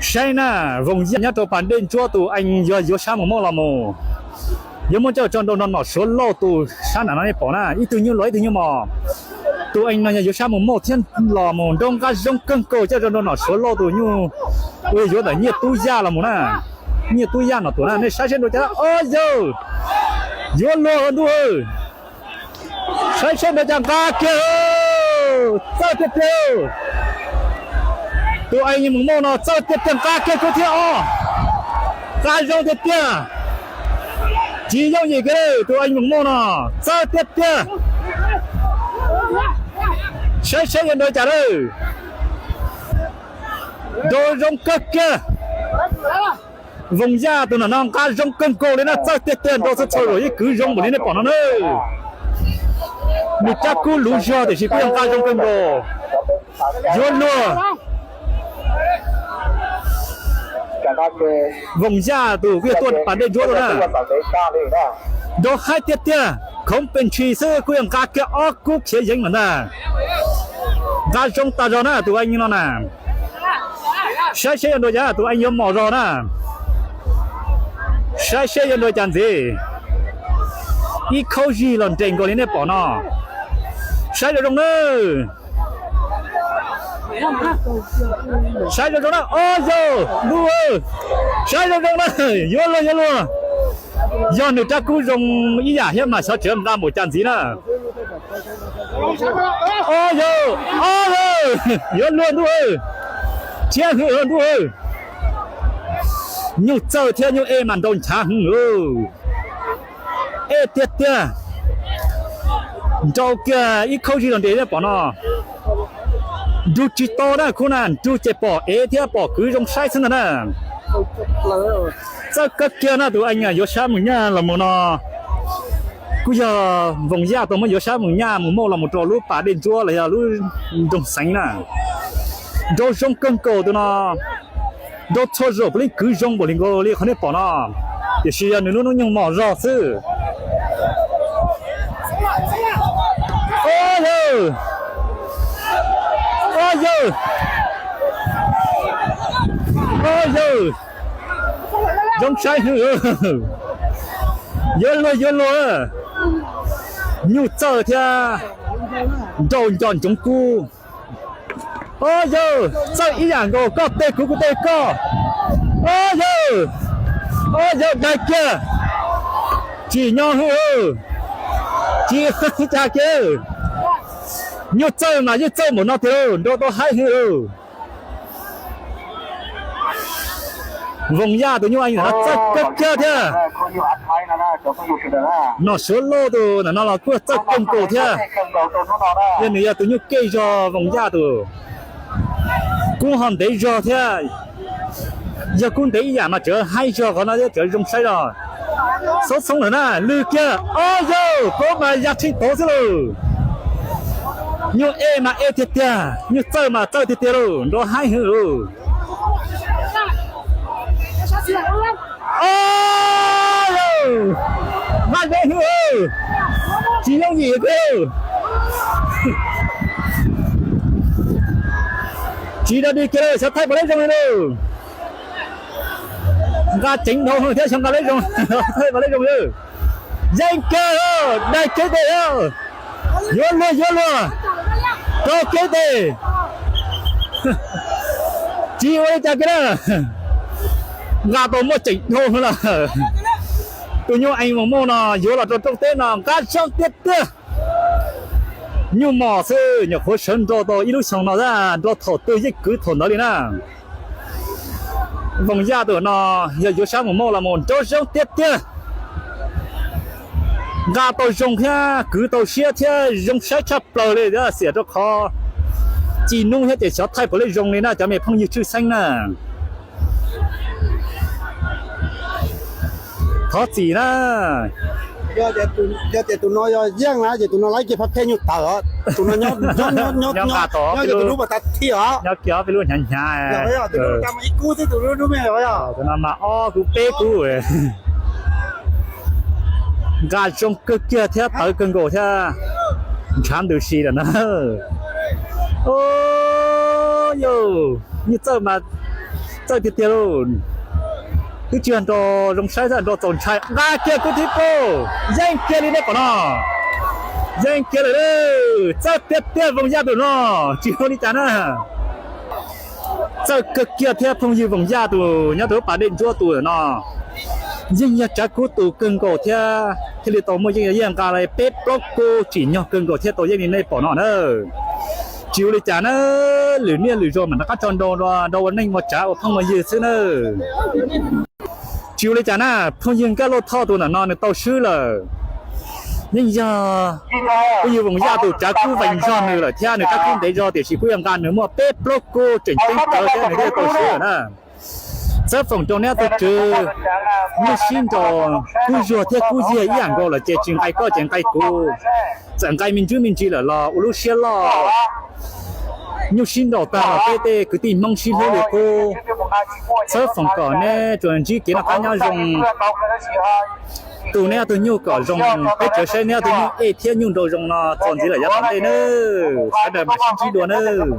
Saib na, Voos Yaj nyob rau pas dej ntsuab tus ees yog yuav sab mus mauj los mus. Yuav muab coj tso nrau nrog Nom Suav Lauj tus sab nram no nej pom na, ib tug nyuj luas ib tug nyuj mos. Tus ees no yog yuav sab mus mauj thiab los mus nrau nqa zoo kawg nkaus coj tso nrau Nom Suav Lauj tus nyuj uas yuav ntawm Nyiaj Tub Yaj los mus na. Nyiaj Tub Yaj Nom Tuam na, nej saib seb nrau cas. Ob yawg, yuav luag ntuj. Saib seb nrau cas nqa kiag, txawj tiag tiag. Tus ees mus mauj no txawj tiag tiag, nqa kiag kuv thiab os. Nqa zoo tiag tiag. Tsis yooj yim kiag, tus ees mus mauj no txawj tiag tiag. Saib seb yuav nrau cas lawm. Nrau zoo kawg kiag. Voos Yaj tus no nqa zoo kawg nkaus li na, txawj tiag tiag, nrau txhua txhua zaus yeej kwv zoo npaum li nej pom no na. Nws rab kub luv zog tiam sis kuj yog nqa zoo kawg nkaus. Yuav luag. Voos Yaj tus kuj yog tuaj pas dej ntsuab tuaj na. Nrau haib tiag tiag, khoov pes ntshis xwb kuj yog nqa kiag ob kub khiav yeev lawm ntag. Nqa zoo tas zog na tus ees no na. Saib seb yuav nrau cas, tus ees yuav mos zog na. Saib seb yuav nrau cas ntxiv. Ib khaub zig los nres nkaus li nej pom no. Saib zoo zoo na. Saib zoo zoo na, ob yawg ntuj, saib zoo zoo na, yuav luag yuav luag. Yog nws rab kub zoo ib yam thiab mas xyov tseem nqa npaum cas ntxiv na. Ob yawg, ob yawg, yuav luag ntuj, thiab hwj ntuj. Nyuj txawj thiab nyuj ej mas nrau nchav hwv. Ej tiag tiag. Nrau kiag ib khaub zig los nres nej pom no. Nrug tsis tau na khub na, nrug ces pom ev thiab pom kwv zoo saib xwb ntag na. Txawj kawg kiag na tus ees yuav sab mus nyaj los mus no. Kuj yog Voos Yaj tau muab yuav sab mus nyaj mus mauj los mus rau lub pas dej ntsuab los yog lub nroog Xeev na. Nrau zoo kawg nkaus tus no. Nrau txhua zaus puav leej kwv zoo npaum li nkaus li qhov nej pom no. Tiam sis yog nws lub hnub nyoog mos zog xwb. Ob yawg, ob yawg, ob yawg, zoo saib hwv. Yuav luag yuav luag. Nyuj txawj thiab nrau nco ntsoov kub. Ob yawg, txawj ib yam nkaus, koj tej kuv kuv tej koj. Ob yawg, ob yawg, daig kiag. Tsim nyog hwv, tsis cas kiag. Nyuj txawj mas yeej txawj npaum no tiag, nrau tau haib hwv. Voos Yaj tus nyuj ees no txawj kawg kiag thiab. Nom Suav Lauj tus ntawm no los kuj txawj kawg nkaus thiab. Yog nws yog tus nyuj kej zog Voos Yaj tus. Kub ho ntev zog thiab. Yog kub ntev ib yam mas tseem haib zog qhov no thiab tseem zoo saib zog. Xoob xoob lawm na, lwg kiag, ob yawg, kub mas ya tsheej tauv xwb lauj. Nyuj ej mas ej tiag tiag, nyuj txawj mas txawj tiag tiag lauj, nrau haib hwv lauj. Ob yawg, nqa zoo hwv, tsis yooj yim kiag. Tsis dog dig kiag lawm, xyov thaij puas leb zoo li lauj. Nqa ceev dhau thiab xyov nqa leb zoo, thaij puas leb zoo li. Yeej kiag, daig kev tes, yuav luag yuav luag, rau kev tes. Tsis ua li cas kiag na. Nqa tau muaj ceem dhau lawm. Tus nyuj ees Voos Mauj no yuav los rau rooj teb no nqa zoo tiag tiag. Nyuj mos xwb nyuam qhuav sawv nrau tau ib lub xyoo no, nrau thaum twg yeej kwv thaum ntawd li na. Voos Yaj tus no yog yuav sab mus mauj los mus nrau zoo tiag tiag. Nqa tau zoo thiab kwv tau siab thiab zoo saib tshaj plaws li, xiam rau qhov ci nub thiab ces xyov thaij puas lej zoo li na cov me phooj ywg tshwj xeeb na. Thov txim na. Yog tias tus no yog yeej na ces tus no laib kiag phaj phej nyuj tawm, tus no nyob nqa tod, nyob kiag ob peb lub hnyav hnyav, tus no mas ob kub peb kub. Nqa zoo kawg kiag thiab tawv kawg nkaus thiab. Ntshav ntws si lawm na. Yog nyuj txawj mas Txawj tiag tiag lauj. Twb tsis yog nrau zoo saib, nrau txaus ntshai. Nqa kiag kwv tij phooj, yeej kiag li nej pom no. Yeej kiag lawm. Txawj tiag tiag Voos Yaj tus no, tsis ua li cas na. Txawj kawg kiag thiab phooj ywg Voos Yaj tus nyob rau lub pas dej ntsuab tus no. Yeej yog tsav kub tus kawg nkaus thiab thiaj li tau muaj yeej yog yeej nqa li peb plaub kub tsim nyog kawg nkaus thiab tau yeej li nej pom no na. Tsis ua li cas na, lwm niaj lwm zaus mam rov qab tso nrau, nrau ua neej ua tsav ua phooj ua ywg xwb na. Tsis ua li cas na, phooj ywg Nkaj Lauj Thoj tus ntawm no nws tau swb lawm. Yeej yog phooj ywg Voos Yaj tus tsav kub vees zog nws lawm thiab nws tsav kub ntev zog tiam sis kuj yog nqa nws muaj peb plaub kub tseem ceeb tsawv thiab nws thiaj tau swb lawm na. Txawj foom rau neb tus tswv, nyuj sib nraus kub zuag thiab kub yiag ib yam nkaus lawm ces tsis nqaij koj ces nqaij kuv. Txawm nqaij me ntsis me ntsis lawm los ua lub siab loj. Nyuj sib nraus tag los peb tej kwv tij Hmoob sib hlub li qub. Txawj foom kom neb tsuas ntsib kev noj qab nyob zoo. Tu neb ob tug nyuj kom zoo, peb tsuas saib neb ob tug nyuj ej thiab nyuj nraus zoo no txuas ntxiv lawm yav tom ntej nawb. Sawv daws mam sib ntsib dua nawb.